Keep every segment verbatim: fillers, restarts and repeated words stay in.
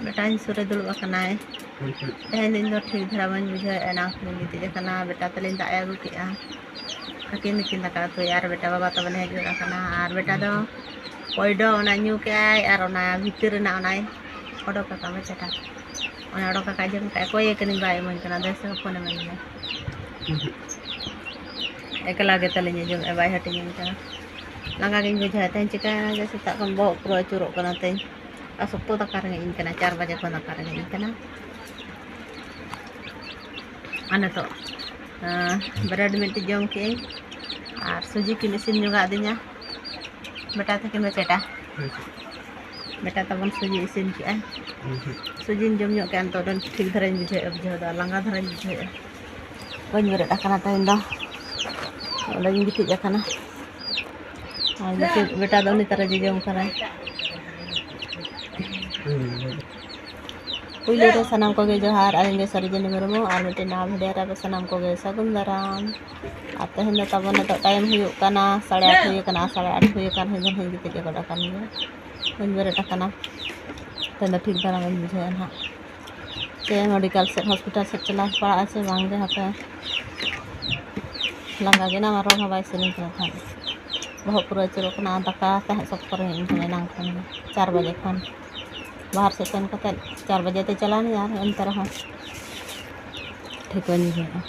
ᱵᱮᱴᱟ ᱤᱧ ᱥᱩᱨ ᱨᱮ ᱫᱩᱲᱩᱵ ᱟᱠᱟᱱᱟᱭ᱾ ᱛᱮᱦᱮᱧ ᱫᱚ ᱤᱧ ᱫᱚ ᱴᱷᱤᱠ ᱫᱷᱟᱨᱟ ᱵᱟᱹᱧ ᱵᱩᱡᱷᱟᱹᱣᱮᱫᱼᱟ, ᱮᱱᱟᱝ ᱠᱷᱚᱱᱤᱧ ᱜᱤᱛᱤᱡ ᱟᱠᱟᱱᱟ᱾ ᱵᱮᱴᱟ ᱛᱟᱹᱞᱤᱧ ᱫᱟᱜ ᱮ ᱟᱹᱜᱩ ᱠᱮᱫᱼᱟ, ᱟᱹᱠᱤᱱ ᱫᱚᱠᱤᱱ ᱫᱟᱠᱟ ᱩᱛᱩᱭᱟ ᱟᱨ ᱵᱮᱴᱟ ᱵᱟᱵᱟ ᱛᱟᱵᱚᱱᱮ ᱦᱮᱡ ᱜᱚᱫ ᱟᱠᱟᱱᱟ᱾ ᱟᱨ ᱵᱮᱴᱟ ᱫᱚ ᱯᱚᱭᱰᱚ ᱚᱱᱟ ᱧᱩ ᱠᱮᱜᱼᱟᱭ ᱟᱨ ᱚᱱᱟ ᱵᱷᱤᱛᱤᱨ ᱨᱮᱱᱟᱜ ᱚᱱᱟᱭ ᱚᱰᱚᱠ ᱟᱠᱟᱫ ᱢᱚᱪᱟᱴᱟ, ᱚᱱᱟ ᱚᱰᱚᱠ ᱟᱠᱟᱫ ᱡᱚᱢ ᱠᱟᱜᱼᱟᱭ᱾ ᱚᱠᱚᱭ ᱠᱟᱹᱱᱟᱹᱧ ᱵᱟᱭ ᱤᱢᱟᱹᱧ ᱠᱟᱱᱟ, ᱫᱮᱥᱮ ᱦᱚᱯᱚᱱ ᱤᱢᱟᱹᱧ ᱢᱮ᱾ ᱮᱠᱞᱟ ᱜᱮ ᱛᱟᱹᱞᱤᱧ ᱡᱚᱢᱮᱜᱼᱟ, ᱵᱟᱭ ᱦᱟᱹᱴᱤᱧᱟᱹᱧ ᱠᱟᱱᱟ᱾ ᱞᱟᱸᱜᱟ ᱜᱤᱧ ᱵᱩᱡᱷᱟᱹᱣᱮᱫ ᱛᱟᱦᱮᱸᱫ, ᱪᱤᱠᱟᱹᱭᱮᱱᱟ ᱡᱮ ᱥᱮᱛᱟᱜ ᱠᱷᱚᱱ ᱵᱚᱦᱚᱜ ᱯᱩᱨᱟᱹ ᱟᱹᱪᱩᱨᱚᱜ ᱠᱟᱱᱟ ᱛᱤᱧ᱾ ᱟᱨ ᱥᱚᱠᱛᱚ ᱫᱟᱠᱟ ᱨᱮᱸᱜᱮᱡ ᱤᱧ ᱠᱟᱱᱟ, ᱪᱟᱨ ᱵᱟᱡᱮ ᱠᱷᱚᱱ ᱫᱟᱠᱟ ᱨᱮᱸᱜᱮᱡ ᱤᱧ ᱠᱟᱱᱟ᱾ ᱟᱨ ᱱᱤᱛᱚᱜ ᱵᱨᱮᱰ ᱢᱤᱫᱴᱤᱡ ᱡᱚᱢ ᱠᱮᱜᱼᱟᱹᱧ ᱟᱨ ᱥᱩᱡᱤ ᱠᱤᱱ ᱤᱥᱤᱱ ᱧᱚᱜ ᱟᱹᱫᱤᱧᱟ᱾ ᱵᱮᱴᱟ ᱛᱟᱹᱠᱤᱱ ᱫᱚ ᱪᱮᱴᱟ, ᱵᱮᱴᱟ ᱛᱟᱵᱚᱱ ᱥᱩᱡᱤ ᱤᱥᱤᱱ ᱠᱮᱜᱼᱟ᱾ ᱥᱩᱡᱤᱧ ᱡᱚᱢ ᱧᱚᱜ ᱠᱮᱜᱼᱟ, ᱱᱤᱛᱚᱜ ᱫᱚ ᱴᱷᱤᱠ ᱫᱷᱟᱨᱟᱧ ᱵᱩᱡᱷᱟᱹᱣᱮᱫᱼᱟ, ᱵᱩᱡᱷᱟᱹᱣ ᱫᱚ ᱞᱟᱸᱜᱟ ᱫᱷᱟᱨᱟᱧ ᱵᱩᱡᱷᱟᱹᱣᱮᱫᱼᱟ᱾ ᱵᱟᱹᱧ ᱵᱮᱨᱮᱫ ᱟᱠᱟᱱᱟ ᱛᱮᱦᱮᱧ ᱫᱚ, ᱚᱸᱰᱮᱧ ᱜᱤᱛᱤᱡ ᱟᱠᱟᱱᱟ᱾ ᱟᱨ ᱵᱮᱴᱟ ᱫᱚ ᱩᱱᱤ ᱛᱟᱨᱟ ᱡᱚᱡᱚᱢ ᱠᱟᱱᱟᱭ᱾ ᱯᱩᱭᱞᱩ ᱨᱮ ᱥᱟᱱᱟᱢ ᱠᱚᱜᱮ ᱡᱚᱦᱟᱨ, ᱟᱹᱞᱤᱧ ᱜᱮ ᱥᱟᱨᱤᱡᱚᱱᱤ ᱢᱩᱨᱢᱩ, ᱟᱨ ᱢᱤᱫᱴᱮᱱ ᱱᱟᱣᱟ ᱵᱷᱤᱰᱤᱭᱳ ᱨᱮ ᱟᱯᱮ ᱥᱟᱱᱟᱢ ᱠᱚᱜᱮ ᱥᱟᱹᱜᱩᱱ ᱫᱟᱨᱟᱢ᱾ ᱟᱨ ᱛᱮᱦᱮᱧ ᱫᱚ ᱛᱟᱵᱚᱱ ᱱᱤᱛᱚᱜ ᱴᱟᱭᱤᱢ ᱦᱩᱭᱩᱜ ᱠᱟᱱᱟ ᱥᱟᱲᱮ ᱟᱴ ᱦᱩᱭ ᱟᱠᱟᱱᱟ, ᱥᱟᱲᱮ ᱟᱴ ᱦᱩᱭ ᱟᱠᱟᱱ ᱨᱮᱦᱚᱸ ᱜᱤᱛᱤᱡ ᱜᱚᱫ ᱟᱠᱟᱱ ᱜᱮᱭᱟ, ᱵᱟᱹᱧ ᱵᱮᱨᱮᱫ ᱟᱠᱟᱱᱟ᱾ ᱛᱮᱦᱮᱧ ᱫᱚ ᱴᱷᱤᱠ ᱫᱷᱟᱨᱟ ᱵᱟᱹᱧ ᱵᱩᱡᱷᱟᱹᱣᱮᱫᱼᱟ ᱱᱟᱦᱟᱜ᱾ ᱥᱮ ᱢᱮᱰᱤᱠᱮᱞ ᱥᱮᱫ ᱦᱚᱥᱯᱤᱴᱟᱞ ᱥᱮᱫ ᱪᱟᱞᱟᱣ ᱯᱟᱲᱟᱜᱼᱟ ᱥᱮ ᱵᱟᱝ ᱜᱮ ᱦᱟᱯᱮ᱾ ᱞᱟᱸᱜᱟ ᱜᱮ ᱮᱱᱟᱝ ᱨᱚᱲ ᱦᱚᱸ ᱵᱟᱭ ᱥᱟᱱᱟᱧ ᱠᱟᱱᱟ ᱛᱟᱦᱮᱸᱫ᱾ ᱵᱚᱦᱚᱜ ᱯᱩᱨᱟᱹ ᱟᱹᱪᱩᱨᱚᱜ ᱠᱟᱱᱟ, ᱫᱟᱠᱟ ᱛᱟᱦᱮᱸᱫ ᱥᱚᱠᱛᱚ ᱨᱮᱸᱜᱮᱡ ᱤᱧ ᱠᱟᱱᱟ ᱮᱱᱟᱝ ᱠᱷᱚᱱ ᱜᱮ, ᱪᱟᱨ ᱵᱟᱡᱮ ᱠᱷᱚᱱ᱾ ᱵᱟᱦᱟᱨ ᱥᱮᱫ ᱥᱮᱱ ᱠᱟᱛᱮᱫ ᱪᱟᱨ ᱵᱟᱡᱮ ᱛᱮ ᱪᱟᱞᱟᱣ ᱮᱱᱟᱹᱧ ᱟᱨ ᱮᱱᱛᱮ ᱨᱮᱦᱚᱸ ᱴᱷᱤᱠ ᱵᱟᱹᱧ ᱵᱩᱡᱷᱟᱹᱣᱮᱫᱼᱟ᱾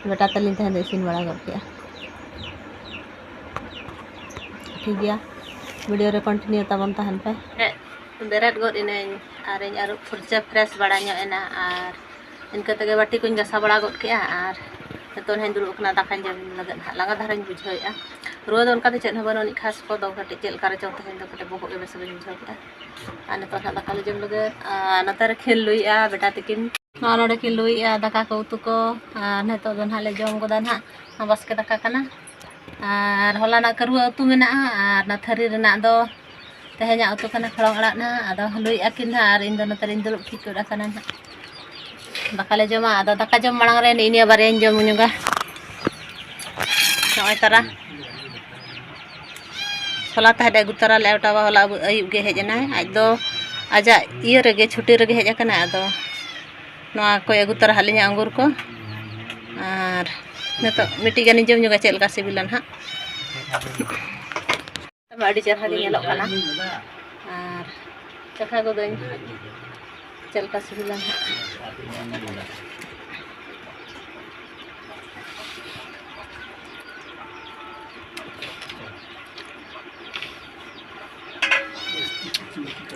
ᱵᱮᱴᱟ ᱛᱟᱹᱞᱤᱧ ᱛᱟᱦᱮᱸᱫ ᱫᱚ ᱤᱥᱤᱱ ᱵᱟᱲᱟ ᱜᱚᱫ ᱠᱮᱜᱼᱟ᱾ ᱴᱷᱤᱠ ᱜᱮᱭᱟ, ᱵᱷᱤᱰᱤᱭᱳ ᱨᱮ ᱠᱚᱱᱴᱤᱱᱤᱭᱩ ᱛᱟᱵᱚᱱ ᱛᱟᱦᱮᱱ ᱯᱮ᱾ ᱵᱮᱨᱮᱫ ᱜᱚᱫ ᱮᱱᱟᱹᱧ ᱟᱨᱤᱧ ᱟᱹᱨᱩᱵ ᱯᱷᱩᱨᱪᱟᱹ ᱯᱷᱨᱮᱥ ᱵᱟᱲᱟ ᱧᱚᱜ ᱮᱱᱟ, ᱟᱨ ᱤᱱᱠᱟᱹ ᱛᱮᱜᱮ ᱵᱟᱹᱴᱤ ᱠᱚᱧ ᱜᱟᱥᱟᱣ ᱵᱟᱲᱟ ᱜᱚᱫ ᱠᱮᱜᱼᱟ᱾ ᱟᱨ ᱱᱤᱛᱚᱜ ᱱᱟᱦᱟᱜ ᱤᱧ ᱫᱩᱲᱩᱵ ᱟᱠᱟᱱᱟ ᱫᱟᱠᱟᱧ ᱡᱚᱢ ᱞᱟᱹᱜᱤᱫ ᱱᱟᱦᱟᱜ᱾ ᱞᱟᱸᱜᱟ ᱫᱷᱟᱨᱟᱧ ᱵᱩᱡᱷᱟᱹᱣᱮᱫᱼᱟ᱾ ᱨᱩᱣᱟᱹ ᱫᱚ ᱚᱱᱠᱟ ᱫᱚ ᱪᱮᱫ ᱦᱚᱸ ᱵᱟᱹᱱᱩᱜ ᱟᱹᱱᱤᱡ ᱠᱷᱟᱥ ᱠᱚᱫᱚ, ᱠᱟᱹᱴᱤᱡ ᱪᱮᱫ ᱞᱮᱠᱟ ᱨᱮᱪᱚᱝ ᱛᱮᱦᱮᱧ ᱫᱚ ᱠᱟᱹᱴᱤᱡ ᱵᱚᱦᱚᱜ ᱜᱮ ᱵᱮᱥ ᱵᱟᱹᱧ ᱵᱩᱡᱷᱟᱹᱣ ᱠᱮᱜᱼᱟ᱾ ᱟᱨ ᱱᱤᱛᱚᱜ ᱱᱟᱦᱟᱜ ᱫᱟᱠᱟ ᱞᱮ ᱡᱚᱢ ᱞᱟᱹᱜᱤᱫ, ᱟᱨ ᱱᱚᱛᱮ ᱨᱮ ᱠᱷᱮᱞ ᱞᱩᱭᱮᱫᱼᱟ ᱵᱮᱴᱟ ᱛᱟᱹᱠᱤᱱ᱾ ᱱᱚᱜᱼᱚᱭ ᱱᱚᱰᱮ ᱠᱤᱱ ᱞᱩᱭᱮᱫᱼᱟ ᱫᱟᱠᱟ ᱠᱚ ᱩᱛᱩ ᱠᱚ, ᱟᱨ ᱱᱤᱛᱚᱜ ᱫᱚ ᱱᱟᱦᱟᱜ ᱞᱮ ᱡᱚᱢ ᱜᱚᱫᱟ ᱱᱟᱦᱟᱜ᱾ ᱵᱟᱥᱠᱮ ᱫᱟᱠᱟ ᱠᱟᱱᱟ᱾ ᱟᱨ ᱦᱚᱞᱟᱱᱟᱜ ᱠᱟᱹᱨᱩᱣᱟᱹ ᱩᱛᱩ ᱢᱮᱱᱟᱜᱼᱟ, ᱟᱨ ᱚᱱᱟ ᱛᱷᱟᱹᱨᱤ ᱨᱮᱱᱟᱜ ᱫᱚ ᱛᱮᱦᱮᱧᱟᱜ ᱩᱛᱩ ᱠᱟᱱᱟ ᱠᱷᱚᱲᱚᱝ ᱟᱲᱟᱜ ᱱᱟᱦᱟᱜ᱾ ᱟᱫᱚ ᱞᱩᱭᱮᱫᱼᱟ ᱠᱤᱱ ᱱᱟᱦᱟᱜ, ᱟᱨ ᱤᱧ ᱫᱚ ᱱᱚᱛᱮ ᱨᱤᱧ ᱫᱩᱲᱩᱵ ᱴᱷᱤᱠ ᱜᱚᱫ ᱟᱠᱟᱱᱟ ᱱᱟᱦᱟᱜ᱾ ᱫᱟᱠᱟ ᱞᱮ ᱡᱚᱢᱟ᱾ ᱟᱫᱚ ᱫᱟᱠᱟ ᱡᱚᱢ ᱢᱟᱲᱟᱝ ᱨᱮ ᱱᱮᱜᱼᱮ ᱱᱤᱭᱟᱹ ᱵᱟᱨᱭᱟᱧ ᱡᱚᱢ ᱧᱚᱜᱟ᱾ ᱱᱚᱜᱼᱚᱭ ᱛᱟᱨᱟ ᱦᱚᱞᱟ ᱛᱟᱦᱮᱸᱫ ᱟᱹᱜᱩ ᱛᱟᱨᱟ ᱞᱮᱫᱼᱟ, ᱚᱴᱟᱣᱟ ᱦᱚᱞᱟ ᱟᱹᱭᱩᱵ ᱜᱮ ᱦᱮᱡ ᱮᱱᱟᱭ᱾ ᱟᱡ ᱫᱚ ᱟᱡᱟᱜ ᱤᱭᱟᱹ ᱨᱮᱜᱮ, ᱪᱷᱩᱴᱤ ᱨᱮᱜᱮ ᱦᱮᱡ ᱟᱠᱟᱱᱟ᱾ ᱟᱫᱚ ᱱᱚᱣᱟ ᱠᱚᱭ ᱟᱹᱜᱩ ᱛᱚᱨᱟ ᱟᱫ ᱞᱤᱧᱟ, ᱟᱝᱜᱩᱨ ᱠᱚ᱾ ᱟᱨ ᱱᱤᱛᱚᱜ ᱢᱤᱫᱴᱤᱡ ᱜᱟᱱᱤᱧ ᱡᱚᱢ ᱧᱚᱜᱟ, ᱪᱮᱫ ᱞᱮᱠᱟ ᱥᱤᱵᱤᱞᱟ ᱱᱟᱦᱟᱜ᱾ ᱟᱹᱰᱤ ᱪᱮᱦᱨᱟ ᱜᱮ ᱧᱮᱞᱚᱜ ᱠᱟᱱᱟ᱾ ᱟᱨ ᱪᱟᱠᱷᱟ ᱜᱚᱫᱟᱹᱧ ᱪᱮᱫ ᱞᱮᱠᱟ ᱥᱤᱵᱤᱞᱟ ᱱᱟᱦᱟᱜ᱾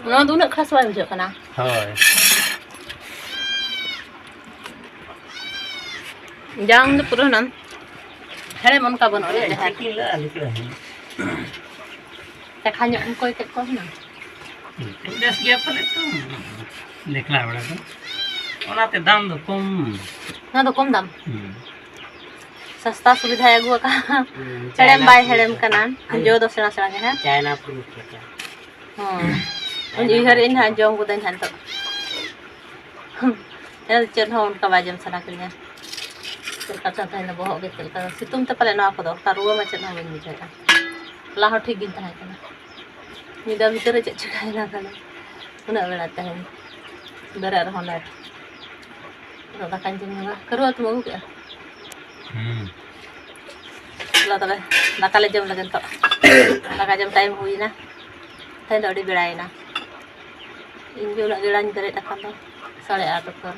ᱱᱚᱣᱟ ᱫᱚ ᱩᱱᱟᱹᱜ ᱠᱷᱟᱥ ᱵᱟᱭ ᱵᱩᱡᱷᱟᱹᱜ ᱠᱟᱱᱟ᱾ ᱦᱳᱭ᱾ ᱡᱟᱝ ᱫᱚ ᱯᱩᱨᱟᱹ ᱦᱮᱱᱟᱢ ᱦᱮᱲᱮᱢ ᱚᱱᱠᱟ ᱵᱟᱹᱱᱩᱜᱼᱟ, ᱟᱹᱰᱤ ᱰᱷᱮᱨ᱾ ᱪᱤᱠᱤ ᱞᱟᱜ ᱞᱮᱠᱟ ᱦᱮᱸ᱾ ᱪᱟᱠᱷᱟ ᱧᱚᱜ ᱮᱢ ᱠᱚᱭ ᱠᱮᱫ ᱠᱚᱣᱟ ᱦᱩᱱᱟᱹᱝ᱾ ᱵᱮᱥ ᱜᱮᱭᱟ ᱯᱟᱞᱮ ᱛᱚ᱾ ᱫᱮᱠᱷᱞᱟ ᱵᱟᱲᱟ ᱫᱚ᱾ ᱚᱱᱟᱛᱮ ᱫᱟᱢ ᱫᱚ ᱠᱚᱢ᱾ ᱱᱚᱣᱟ ᱫᱚ ᱠᱚᱢ ᱫᱟᱢ? ᱦᱩᱸ᱾ ᱥᱚᱥᱛᱟ ᱥᱩᱵᱤᱫᱷᱟᱭ ᱟᱹᱜᱩ ᱟᱠᱟᱫ᱾ ᱦᱩᱸ, ᱦᱮᱲᱮᱢ ᱪᱟᱭᱱᱟ ᱵᱟᱭ ᱯᱷᱨᱩᱴ ᱦᱮᱲᱮᱢ ᱞᱮᱠᱟ᱾ ᱠᱟᱱᱟ, ᱟᱞᱮ ᱡᱚ ᱫᱚ ᱥᱮᱬᱟ ᱥᱮᱬᱟ ᱜᱮ ᱦᱮᱸ᱾ ᱪᱟᱭᱱᱟ ᱯᱷᱨᱩᱴ ᱞᱮᱠᱟ᱾ ᱦᱚᱸ᱾ ᱪᱟᱭᱱᱟ ᱩᱱᱤ ᱩᱭᱦᱟᱹᱨᱮᱫ ᱟᱹᱧ ᱯᱷᱨᱩᱴ᱾ ᱦᱟᱸᱜ, ᱡᱚᱢ ᱜᱚᱫᱟᱹᱧ ᱦᱟᱸᱜ ᱱᱤᱛᱚᱜ᱾ ᱦᱮᱸ, ᱪᱮᱫ ᱦᱚᱸ ᱚᱱᱠᱟ ᱵᱟᱭ ᱡᱚᱢ ᱥᱟᱱᱟ ᱠᱤᱫᱤᱧᱟ᱾ ᱪᱮᱫ ᱞᱮᱠᱟ ᱪᱚ ᱛᱮᱦᱮᱧ ᱫᱚ ᱵᱚᱦᱚᱜ ᱜᱮ ᱪᱮᱫ ᱞᱮᱠᱟ, ᱥᱤᱛᱩᱝ ᱛᱮ ᱯᱟᱞᱮ ᱱᱚᱣᱟ ᱠᱚᱫᱚ, ᱚᱱᱠᱟ ᱨᱩᱣᱟᱹ ᱢᱟ ᱪᱮᱫ ᱦᱚᱸ ᱵᱟᱹᱧ ᱵᱩᱡᱷᱟᱹᱣᱮᱫᱼᱟ᱾ ᱦᱚᱞᱟ ᱦᱚᱸ ᱴᱷᱤᱠ ᱜᱤᱧ ᱛᱟᱦᱮᱸ ᱠᱟᱱᱟ᱾ ᱧᱤᱫᱟᱹ ᱵᱷᱤᱛᱤᱨ ᱨᱮ ᱪᱮᱫ ᱪᱤᱠᱟᱹᱭᱮᱱᱟ ᱛᱟᱦᱞᱮ? ᱩᱱᱟᱹᱜ ᱵᱮᱲᱟ ᱛᱮᱦᱮᱧ ᱵᱮᱨᱮᱫ ᱨᱮᱦᱚᱸ ᱞᱮᱴ᱾ ᱱᱤᱛᱚᱜ ᱫᱟᱠᱟᱧ ᱡᱚᱢ ᱧᱚᱜᱟ᱾ ᱠᱟᱹᱨᱩ ᱩᱛᱩᱢ ᱟᱹᱜᱩ ᱠᱮᱫᱼᱟ? ᱦᱩᱸ᱾ ᱪᱚᱞᱚ ᱛᱚᱵᱮ, ᱫᱟᱠᱟ ᱞᱮ ᱡᱚᱢ ᱞᱮᱜᱮ ᱱᱤᱛᱚᱜ᱾ ᱫᱟᱠᱟ ᱡᱚᱢ ᱴᱟᱭᱤᱢ ᱦᱩᱭᱱᱟ᱾ ᱛᱮᱦᱮᱧ ᱫᱚ ᱟᱹᱰᱤ ᱵᱮᱲᱟᱭᱮᱱᱟ᱾ ᱤᱧ ᱜᱮ ᱩᱱᱟᱹᱜ ᱵᱮᱲᱟᱧ ᱵᱮᱨᱮᱫ ᱟᱠᱟᱱ ᱫᱚ, ᱥᱟᱲᱮ ᱟᱴ ᱩᱛᱟᱹᱨ᱾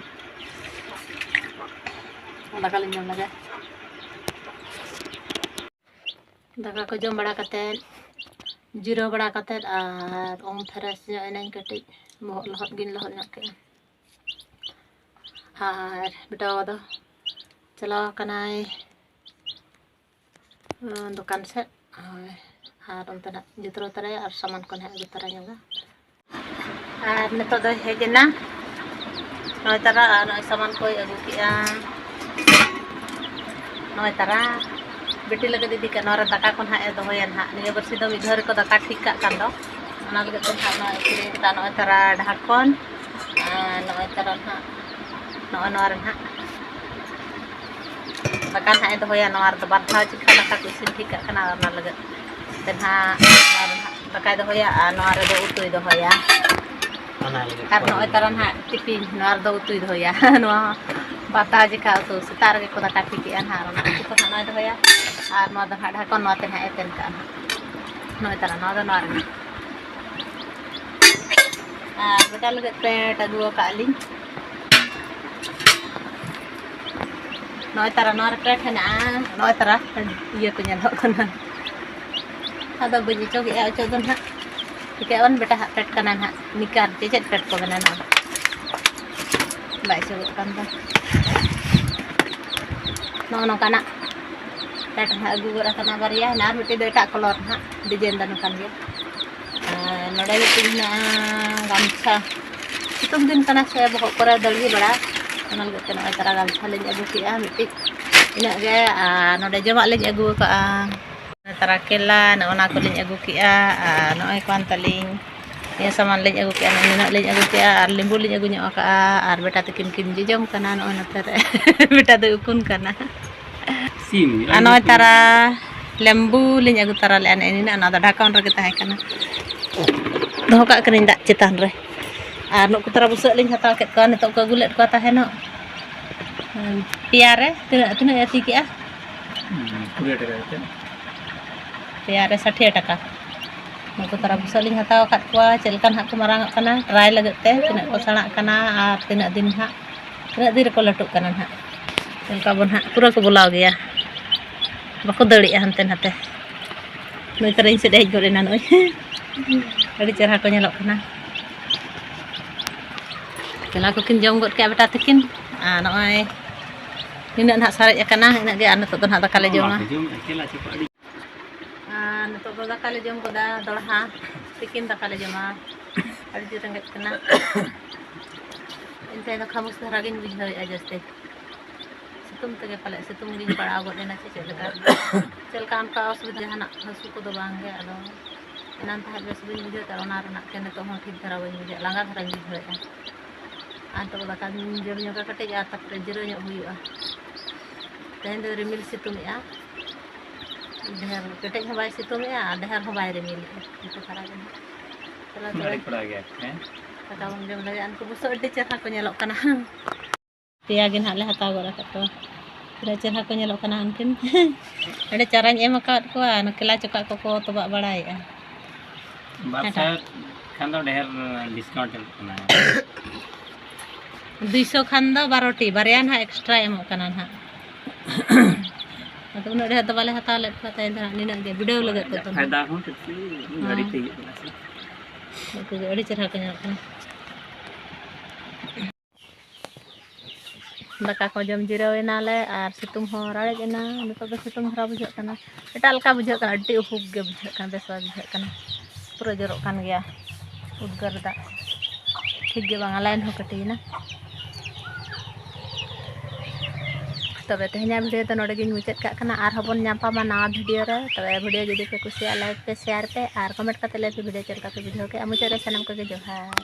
ᱫᱟᱠᱟ ᱞᱤᱧ ᱡᱚᱢ ᱞᱮᱜᱮ᱾ ᱫᱟᱠᱟ ᱠᱚ ᱡᱚᱢ ᱵᱟᱲᱟ ᱠᱟᱛᱮᱫ, ᱡᱤᱨᱟᱹᱣ ᱵᱟᱲᱟ ᱠᱟᱛᱮᱫ, ᱟᱨ ᱩᱢ ᱯᱷᱨᱮᱥ ᱧᱚᱜ ᱮᱱᱟᱹᱧ ᱠᱟᱹᱴᱤᱡ, ᱵᱚᱦᱚᱜ ᱞᱚᱦᱚᱫ ᱜᱤᱧ ᱞᱚᱦᱚᱫ ᱧᱚᱜ ᱠᱮᱫᱼᱟ᱾ ᱟᱨ ᱵᱮᱴᱟ ᱵᱟᱵᱟ ᱫᱚ ᱪᱟᱞᱟᱣ ᱟᱠᱟᱱᱟᱭ, ᱩᱸ, ᱫᱚᱠᱟᱱ ᱥᱮᱫ᱾ ᱦᱳᱭ, ᱟᱨ ᱚᱱᱛᱮ ᱱᱟᱜ ᱡᱩᱛᱨᱟᱹᱣ ᱛᱚᱨᱟᱭᱟ ᱟᱨ ᱥᱟᱢᱟᱱ ᱠᱚ ᱱᱟᱦᱟᱜ ᱟᱹᱜᱩ ᱛᱚᱨᱟ ᱧᱚᱜᱟ᱾ ᱟᱨ ᱱᱤᱛᱚᱜ ᱫᱚᱭ ᱦᱮᱡ ᱮᱱᱟ ᱱᱚᱜᱼᱚᱭ ᱛᱟᱨᱟ, ᱟᱨ ᱱᱚᱜᱼᱚᱭ ᱥᱟᱢᱟᱱ ᱠᱚᱭ ᱟᱹᱜᱩ ᱠᱮᱜᱼᱟ᱾ ᱱᱚᱜᱼᱚᱭ ᱛᱟᱨᱟ ᱵᱤᱴᱤ ᱞᱟᱹᱜᱤᱫ ᱤᱫᱤ ᱠᱟᱜ, ᱱᱚᱣᱟ ᱨᱮ ᱫᱟᱠᱟ ᱠᱚ ᱱᱟᱦᱟᱜ ᱮ ᱫᱚᱦᱚᱭᱟ ᱱᱟᱦᱟᱜ᱾ ᱱᱤᱭᱟᱹ ᱵᱟᱨᱥᱤ ᱫᱚ ᱢᱤᱫ ᱫᱷᱟᱣ ᱨᱮᱠᱚ ᱫᱟᱠᱟ ᱴᱷᱤᱠ ᱠᱟᱜ ᱠᱟᱱ ᱫᱚ, ᱚᱱᱟ ᱞᱟᱹᱜᱤᱫ ᱛᱮ ᱱᱟᱦᱟᱜ ᱱᱚᱣᱟ ᱠᱤᱨᱤᱧ ᱠᱟᱫᱟ᱾ ᱱᱚᱜᱼᱚᱭ ᱛᱟᱨᱟ ᱰᱷᱟᱠᱚᱱ, ᱟᱨ ᱱᱚᱜᱼᱚᱭ ᱛᱟᱨᱟ ᱱᱟᱦᱟᱜ, ᱱᱚᱜᱼᱚᱭ ᱱᱚᱣᱟ ᱨᱮ ᱱᱟᱦᱟᱜ ᱫᱟᱠᱟ ᱱᱟᱦᱟᱜ ᱮ ᱫᱚᱦᱚᱭᱟ᱾ ᱱᱚᱣᱟ ᱨᱮᱫᱚ ᱵᱟᱨ ᱫᱷᱟᱣ ᱪᱮᱠᱟ ᱫᱟᱠᱟ ᱠᱚ ᱤᱥᱤᱱ ᱴᱷᱤᱠ ᱠᱟᱜ ᱠᱟᱱᱟ, ᱚᱱᱟ ᱞᱟᱹᱜᱤᱫ ᱛᱮ ᱱᱟᱦᱟᱜ ᱱᱚᱣᱟ ᱨᱮ ᱱᱟᱦᱟᱜ ᱫᱟᱠᱟᱭ ᱫᱚᱦᱚᱭᱟ ᱟᱨ ᱱᱚᱣᱟ ᱨᱮᱫᱚ ᱩᱛᱩᱭ ᱫᱚᱦᱚᱭᱟ᱾ ᱟᱨ ᱱᱚᱜᱼᱚᱭ ᱛᱟᱨᱟ ᱱᱟᱦᱟᱜ ᱴᱤᱯᱤᱱ, ᱱᱚᱣᱟ ᱨᱮᱫᱚ ᱩᱛᱩᱭ ᱫᱚᱦᱚᱭᱟ᱾ ᱱᱚᱣᱟ ᱦᱚᱸ ᱵᱟᱛᱟ ᱡᱮᱠᱷᱟ ᱩᱛᱩ, ᱥᱮᱛᱟᱜ ᱨᱮᱜᱮ ᱠᱚ ᱫᱟᱠᱟ ᱴᱷᱤᱠᱮᱜᱼᱟ ᱱᱟᱦᱟᱜ, ᱟᱨ ᱚᱱᱟ ᱩᱛᱩ ᱠᱚ ᱱᱟᱦᱟᱜ ᱱᱚᱜᱼᱚᱭ ᱫᱚᱦᱚᱭᱟ᱾ ᱟᱨ ᱱᱚᱣᱟ ᱫᱚ ᱱᱟᱦᱟᱜ ᱰᱷᱟᱠᱚᱱ, ᱱᱚᱣᱟ ᱛᱮ ᱱᱟᱦᱟᱜ ᱮᱛᱮᱱ ᱠᱟᱜᱼᱟ ᱱᱟᱦᱟᱜ᱾ ᱱᱚᱜᱼᱚᱭ ᱛᱟᱨᱟ, ᱱᱚᱣᱟ ᱫᱚ ᱱᱚᱣᱟ ᱨᱮ ᱱᱟᱦᱟᱜ᱾ ᱟᱨ ᱵᱮᱴᱟ ᱞᱟᱹᱜᱤᱫ ᱯᱮᱴ ᱟᱹᱜᱩ ᱟᱠᱟᱫ ᱞᱤᱧ᱾ ᱱᱚᱜᱼᱚᱭ ᱛᱟᱨᱟ, ᱱᱚᱣᱟ ᱨᱮ ᱯᱮᱴ ᱦᱮᱱᱟᱜᱼᱟ᱾ ᱱᱚᱜᱼᱚᱭ ᱛᱟᱨᱟ ᱤᱭᱟᱹ ᱠᱚ ᱧᱮᱞᱚᱜ ᱠᱟᱱᱟ᱾ ᱟᱫᱚ ᱵᱟᱹᱧ ᱚᱪᱚᱜᱮᱜᱼᱟ ᱚᱪᱚᱜ ᱫᱚ ᱱᱟᱦᱟᱜ᱾ ᱴᱷᱤᱠᱟᱹᱭᱟ ᱵᱚᱱ ᱵᱮᱴᱟ ᱦᱟᱸᱜ ᱯᱮᱴ ᱠᱟᱱᱟ ᱱᱟᱦᱟᱜ᱾ ᱱᱤᱠᱟᱨ ᱪᱮ ᱪᱮᱫ ᱯᱮᱴ ᱠᱚ ᱢᱮᱱᱟ ᱱᱚᱣᱟ? ᱵᱟᱭ ᱚᱪᱚᱜᱚᱜ ᱠᱟᱱ ᱫᱚ᱾ ᱱᱚᱜᱼᱚ ᱱᱚᱝᱠᱟᱱᱟᱜ ᱯᱮᱴ ᱦᱟᱸᱜ ᱟᱹᱜᱩ ᱜᱚᱫ ᱟᱠᱟᱱᱟ ᱵᱟᱨᱭᱟ ᱦᱮᱱᱟᱜ, ᱟᱨ ᱢᱤᱫᱴᱤᱡ ᱫᱚ ᱮᱴᱟᱜ ᱠᱟᱞᱟᱨ ᱱᱟᱦᱟᱜ, ᱰᱤᱡᱟᱭᱤᱱ ᱫᱚ ᱱᱚᱝᱠᱟᱱ ᱜᱮ᱾ ᱟᱨ ᱱᱚᱰᱮ ᱢᱤᱫᱴᱤᱡ ᱦᱮᱱᱟᱜᱼᱟ ᱜᱟᱢᱪᱷᱟ, ᱥᱤᱛᱩᱝ ᱫᱤᱱ ᱠᱟᱱᱟ ᱥᱮ ᱵᱚᱦᱚᱜ ᱠᱚᱨᱮ ᱫᱟᱹᱲᱦᱤ ᱵᱟᱲᱟ, ᱚᱱᱟ ᱞᱟᱹᱜᱤᱫ ᱛᱮ ᱱᱚᱜᱼᱚᱭ ᱛᱟᱨᱟ ᱜᱟᱢᱪᱷᱟ ᱞᱤᱧ ᱟᱹᱜᱩ ᱠᱮᱜᱼᱟ ᱢᱤᱫᱴᱤᱡ, ᱤᱱᱟᱹᱜ ᱜᱮ᱾ ᱟᱨ ᱱᱚᱰᱮ ᱡᱚᱢᱟᱜ ᱞᱤᱧ ᱟᱹᱜᱩ ᱟᱠᱟᱜᱼᱟ, ᱛᱟᱨᱟ ᱠᱮᱞᱟ, ᱱᱚᱜᱼᱚ ᱱᱟ ᱠᱚᱞᱤᱧ ᱟᱹᱜᱩ ᱠᱮᱜᱼᱟ᱾ ᱟᱨ ᱱᱚᱜᱼᱚᱭ ᱠᱟᱱ ᱛᱟᱹᱞᱤᱧ, ᱱᱤᱭᱟᱹ ᱥᱟᱢᱟᱱ ᱞᱤᱧ ᱟᱹᱜᱩ ᱠᱮᱜᱼᱟ, ᱱᱤᱱᱟᱹᱜ ᱞᱤᱧ ᱟᱹᱜᱩ ᱠᱮᱜᱼᱟ᱾ ᱟᱨ ᱞᱮᱵᱩ ᱞᱤᱧ ᱟᱹᱜᱩ ᱧᱚᱜ ᱟᱠᱟᱜᱼᱟ, ᱟᱨ ᱵᱮᱴᱟ ᱛᱟᱹᱠᱤᱱ ᱠᱤᱱ ᱡᱚᱡᱚᱢ ᱠᱟᱱᱟ ᱱᱚᱜᱼᱚᱭ ᱱᱚᱛᱮ ᱨᱮ᱾ ᱵᱮᱴᱟ ᱫᱚᱭ ᱩᱠᱩᱱ ᱠᱟᱱᱟ᱾ ᱥᱤᱢ, ᱟᱨ ᱱᱚᱜᱼᱚᱭ ᱛᱟᱨᱟ ᱞᱮᱢᱵᱩ ᱞᱤᱧ ᱟᱹᱜᱩ ᱛᱟᱨᱟ ᱞᱮᱜᱼᱟ, ᱱᱮᱜᱼᱮ ᱱᱤᱱᱟᱹᱜ, ᱚᱱᱟ ᱫᱚ ᱰᱷᱟᱠᱚᱱ ᱨᱮᱜᱮ ᱛᱟᱦᱮᱸ ᱠᱟᱱᱟ, ᱫᱚᱦᱚ ᱠᱟᱜ ᱠᱟᱹᱱᱟᱹᱧ ᱫᱟᱜ ᱪᱮᱛᱟᱱ ᱨᱮ᱾ ᱟᱨ ᱱᱩᱠᱩ ᱛᱟᱨᱟ ᱵᱩᱥᱟᱹᱜ ᱞᱤᱧ ᱦᱟᱛᱟᱣ ᱠᱮᱫ ᱠᱚᱣᱟ, ᱱᱤᱛᱚᱜ ᱠᱚ ᱟᱹᱜᱩ ᱞᱮᱫ ᱠᱚᱣᱟ ᱛᱟᱦᱮᱱᱚᱜ᱾ ᱯᱮᱭᱟ ᱨᱮ ᱛᱤᱱᱟᱹᱜ, ᱛᱤᱱᱟᱹᱜ ᱮ ᱟᱹᱛᱤ ᱠᱮᱜᱼᱟ? ᱦᱩᱸ, ᱠᱩᱲᱤ ᱴᱟᱠᱟ ᱠᱟᱛᱮ᱾ ᱯᱮᱭᱟ ᱨᱮ ᱥᱟᱴᱷᱤ ᱴᱟᱠᱟ᱾ ᱱᱩᱠᱩ ᱛᱟᱨᱟ ᱵᱩᱥᱟᱹᱜ ᱞᱤᱧ ᱦᱟᱛᱟᱣ ᱟᱠᱟᱫ ᱠᱚᱣᱟ, ᱪᱮᱫ ᱞᱮᱠᱟ ᱱᱟᱦᱟᱜ ᱠᱚ ᱢᱟᱨᱟᱝ ᱚᱜ ᱠᱟᱱᱟ, ᱴᱨᱟᱭ ᱞᱟᱹᱜᱤᱫ ᱛᱮ ᱛᱤᱱᱟᱹᱜ ᱠᱚ ᱥᱮᱬᱟᱜ ᱠᱟᱱᱟ ᱟᱨ ᱛᱤᱱᱟᱹᱜ ᱫᱤᱱ ᱱᱟᱦᱟᱜ, ᱛᱤᱱᱟᱹᱜ ᱫᱤᱱ ᱨᱮᱠᱚ ᱞᱟᱹᱴᱩᱜ ᱠᱟᱱᱟ ᱱᱟᱦᱟᱜ᱾ ᱪᱮᱫ ᱞᱮᱠᱟ ᱵᱚᱱ ᱱᱟᱦᱟᱜ ᱯᱩᱨᱟᱹ ᱠᱚ ᱵᱚᱞᱟᱣ ᱜᱮᱭᱟ, ᱵᱟᱠᱚ ᱫᱟᱹᱲᱮᱜᱼᱟ ᱦᱟᱱᱛᱮ ᱱᱟᱛᱮ᱾ ᱱᱩᱭ ᱛᱟᱨᱟ ᱤᱧ ᱥᱮᱫ ᱮ ᱦᱮᱡ ᱜᱚᱫ ᱮᱱᱟ ᱱᱚᱜᱼᱚᱭ᱾ ᱟᱹᱰᱤ ᱪᱮᱦᱨᱟ ᱠᱚ ᱧᱮᱞᱚᱜ ᱠᱟᱱᱟ᱾ ᱠᱮᱞᱟ ᱠᱚᱠᱤᱱ ᱡᱚᱢ ᱜᱚᱫ ᱠᱮᱜᱼᱟ ᱵᱮᱴᱟ ᱛᱟᱹᱠᱤᱱ, ᱟᱨ ᱱᱚᱜᱼᱚᱭ ᱱᱤᱱᱟᱹᱜ ᱱᱟᱦᱟᱜ ᱥᱟᱨᱮᱡ ᱟᱠᱟᱱᱟ, ᱤᱱᱟᱹᱜ ᱜᱮ᱾ ᱟᱨ ᱱᱤᱛᱚᱜ ᱫᱚ ᱱᱟᱦᱟᱜ ᱫᱟᱠᱟ ᱞᱮ ᱡᱚᱢᱟ᱾ ᱵᱟᱠᱚ ᱡᱚᱢᱮᱫᱼᱟ, ᱠᱮᱞᱟ ᱪᱚᱠᱚ ᱟᱹᱰᱤ ᱟᱨ ᱱᱤᱛᱚᱜ ᱫᱚ ᱫᱟᱠᱟ ᱞᱮ ᱡᱚᱢ ᱜᱚᱫᱟ, ᱫᱚᱲᱦᱟ ᱛᱤᱠᱤᱱ ᱫᱟᱠᱟ ᱞᱮ ᱡᱚᱢᱟ᱾ ᱟᱹᱰᱤ ᱡᱳᱨ ᱨᱮᱸᱜᱮᱡ ᱠᱟᱱᱟ᱾ ᱮᱱᱛᱮ ᱫᱚ ᱠᱷᱟᱢᱳᱥ ᱫᱷᱟᱨᱟ ᱜᱤᱧ ᱵᱩᱡᱷᱟᱹᱣᱮᱫᱼᱟ ᱡᱟᱹᱥᱛᱤ᱾ ᱥᱤᱛᱩᱝ ᱛᱮᱜᱮ ᱯᱟᱞᱮ ᱥᱤᱛᱩᱝ ᱜᱤᱧ ᱯᱟᱲᱟᱣ ᱜᱚᱫ ᱮᱱᱟ ᱪᱮ ᱪᱮᱫ ᱞᱮᱠᱟ? ᱪᱮᱫ ᱞᱮᱠᱟ ᱚᱱᱠᱟ ᱚᱥᱩᱵᱤᱫᱷᱟ ᱡᱟᱦᱟᱱᱟᱜ ᱦᱟᱹᱥᱩ ᱠᱚᱫᱚ ᱵᱟᱝ ᱜᱮ᱾ ᱟᱫᱚ ᱮᱱᱟᱱ ᱛᱟᱦᱮᱸᱫ ᱵᱮᱥ ᱵᱟᱹᱧ ᱵᱩᱡᱷᱟᱹᱣ ᱛᱟᱦᱮᱸᱫ, ᱚᱱᱟ ᱨᱮᱱᱟᱜ ᱛᱮ ᱱᱤᱛᱚᱜ ᱦᱚᱸ ᱴᱷᱤᱠ ᱫᱷᱟᱨᱟ ᱵᱟᱹᱧ ᱵᱩᱡᱷᱟᱹᱣᱮᱫᱼᱟ, ᱞᱟᱸᱜᱟ ᱫᱷᱟᱨᱟᱧ ᱵᱩᱡᱷᱟᱹᱣᱮᱫᱼᱟ᱾ ᱟᱨ ᱱᱤᱛᱚᱜ ᱫᱟᱠᱟᱧ ᱡᱚᱢ ᱧᱚᱜᱟ ᱠᱟᱹᱴᱤᱡ, ᱟᱨ ᱛᱟᱨᱯᱚᱨᱮ ᱡᱤᱨᱟᱹᱣ ᱧᱚᱜ ᱦᱩᱭᱩᱜᱼᱟ᱾ ᱛᱮᱦᱮᱧ ᱫᱚ ᱨᱤᱢᱤᱞ ᱥᱤᱛᱩᱝ ᱮᱫᱼᱟ, ᱰᱷᱮᱨ ᱠᱮᱴᱮᱡ ᱦᱚᱸ ᱵᱟᱭ ᱥᱤᱛᱩᱝ ᱮᱫᱼᱟ ᱟᱨ ᱰᱷᱮᱨ ᱦᱚᱸ ᱵᱟᱭ ᱨᱤᱢᱤᱞᱮᱫᱼᱟ᱾ ᱤᱱᱠᱟᱹ ᱫᱷᱟᱨᱟ ᱜᱮ ᱱᱟᱦᱟᱜ᱾ ᱪᱚᱞᱚ ᱛᱚᱵᱮ᱾ ᱟᱹᱰᱤ ᱠᱚᱲᱟ ᱜᱮ, ᱦᱮᱸ? ᱫᱟᱠᱟ ᱵᱚᱱ ᱡᱚᱢ ᱞᱟᱹᱜᱤᱫ᱾ ᱩᱱᱠᱩ ᱵᱩᱥᱟᱹᱜ ᱟᱹᱰᱤ ᱪᱮᱦᱨᱟ ᱠᱚ ᱧᱮᱞᱚᱜ ᱠᱟᱱᱟ᱾ ᱯᱮᱭᱟ ᱜᱮ ᱱᱟᱦᱟᱜ ᱞᱮ ᱦᱟᱛᱟᱣ ᱜᱚᱫ ᱟᱠᱟᱫ ᱠᱚᱣᱟ᱾ ᱛᱤᱱᱟᱹᱜ ᱪᱮᱦᱨᱟ ᱠᱚ ᱧᱮᱞᱚᱜ ᱠᱟᱱᱟ ᱩᱱᱠᱤᱱ᱾ ᱚᱸᱰᱮ ᱪᱟᱨᱟᱧ ᱮᱢ ᱟᱠᱟᱫ ᱠᱚᱣᱟ, ᱱᱩᱠᱤᱞᱟ ᱪᱚᱠᱟᱜ ᱠᱚᱠᱚ ᱛᱚᱵᱟᱜ ᱵᱟᱲᱟᱭᱮᱫᱼᱟ᱾ ᱵᱟᱨ ᱥᱟᱭ ᱠᱷᱟᱱ ᱫᱚ ᱰᱷᱮᱨ ᱰᱤᱥᱠᱟᱣᱩᱱᱴ ᱮᱢᱚᱜ ᱠᱟᱱᱟ᱾ ᱫᱩᱭᱥᱚ ᱠᱷᱟᱱ ᱫᱚ ᱵᱟᱨᱚᱴᱤ, ᱵᱟᱨᱭᱟ ᱱᱟᱦᱟᱜ ᱮᱠᱥᱴᱨᱟ ᱮᱢᱚᱜ ᱠᱟᱱᱟ ᱱᱟᱦᱟᱜ᱾ ᱟᱫᱚ ᱩᱱᱟᱹᱜ ᱰᱷᱮᱨ ᱫᱚ ᱵᱟᱞᱮ ᱦᱟᱛᱟᱣ ᱞᱮᱫ ᱠᱚᱣᱟ, ᱛᱟᱭᱚᱢ ᱫᱚ ᱱᱟᱦᱟᱜ ᱱᱤᱱᱟᱹᱜ ᱜᱮ ᱵᱤᱰᱟᱹᱣ ᱞᱟᱹᱜᱤᱫ ᱛᱮᱫᱚ ᱱᱟᱦᱟᱜ᱾ ᱯᱷᱟᱭᱫᱟ ᱦᱚᱸ ᱠᱤᱪᱷᱩ ᱦᱮᱸ᱾ ᱜᱟᱹᱰᱤ ᱛᱮ ᱦᱩᱭᱩᱜ ᱠᱟᱱᱟ ᱥᱮ᱾ ᱱᱩᱠᱩ ᱜᱮ ᱟᱹᱰᱤ ᱪᱮᱦᱨᱟ ᱠᱚ ᱧᱮᱞᱚᱜ ᱠᱟᱱᱟ᱾ ᱫᱟᱠᱟ ᱠᱚ ᱡᱚᱢ ᱡᱤᱨᱟᱹᱣ ᱮᱱᱟᱞᱮ ᱟᱨ ᱥᱤᱛᱩᱝ ᱦᱚᱸ ᱨᱟᱲᱮᱡ ᱮᱱᱟ᱾ ᱱᱤᱛᱚᱜ ᱫᱚ ᱥᱤᱛᱩᱝ ᱫᱷᱟᱨᱟ ᱵᱩᱡᱷᱟᱹᱜ ᱠᱟᱱᱟ, ᱮᱴᱟᱜ ᱞᱮᱠᱟ ᱵᱩᱡᱷᱟᱹᱜ ᱠᱟᱱᱟ, ᱟᱹᱰᱤ ᱩᱯᱩᱠ ᱜᱮ ᱵᱩᱡᱷᱟᱹᱜ ᱠᱟᱱᱟ, ᱵᱮᱥ ᱵᱟᱭ ᱵᱩᱡᱷᱟᱹᱜ ᱠᱟᱱᱟ᱾ ᱯᱩᱨᱟᱹ ᱡᱚᱨᱚᱜ ᱠᱟᱱ ᱜᱮᱭᱟ ᱩᱫᱽᱜᱟᱹᱨ ᱫᱟᱜ, ᱴᱷᱤᱠ ᱜᱮ ᱵᱟᱝᱟ, ᱞᱟᱭᱤᱱ ᱦᱚᱸ ᱠᱟᱹᱴᱤᱭᱮᱱᱟ᱾ ᱛᱚᱵᱮ ᱛᱮᱦᱮᱧᱟᱜ ᱵᱷᱤᱰᱤᱭᱳ ᱫᱚ ᱱᱚᱰᱮ ᱜᱤᱧ ᱢᱩᱪᱟᱹᱫ ᱠᱟᱜ ᱠᱟᱱᱟ᱾ ᱟᱨᱦᱚᱸ ᱵᱚᱱ ᱧᱟᱯᱟᱢᱟ ᱱᱟᱣᱟ ᱵᱷᱤᱰᱤᱭᱳ ᱨᱮ᱾ ᱛᱚᱵᱮ ᱵᱷᱤᱰᱤᱭᱳ ᱡᱩᱫᱤ ᱯᱮ ᱠᱩᱥᱤᱭᱟᱜᱼᱟ, ᱞᱟᱭᱤᱠ ᱯᱮ, ᱥᱮᱭᱟᱨ ᱯᱮ ᱟᱨ ᱠᱚᱢᱮᱱᱴ ᱠᱟᱛᱮ ᱞᱟᱹᱭ ᱯᱮ ᱵᱷᱤᱰᱤᱭᱳ ᱪᱮᱫ ᱞᱮᱠᱟ ᱯᱮ ᱵᱩᱡᱷᱟᱹᱣ ᱠᱮᱜᱼᱟ᱾ ᱢᱩᱪᱟᱹᱫ ᱨᱮ ᱥᱟᱱᱟᱢ ᱠᱚᱜᱮ ᱡᱚᱦᱟᱨ᱾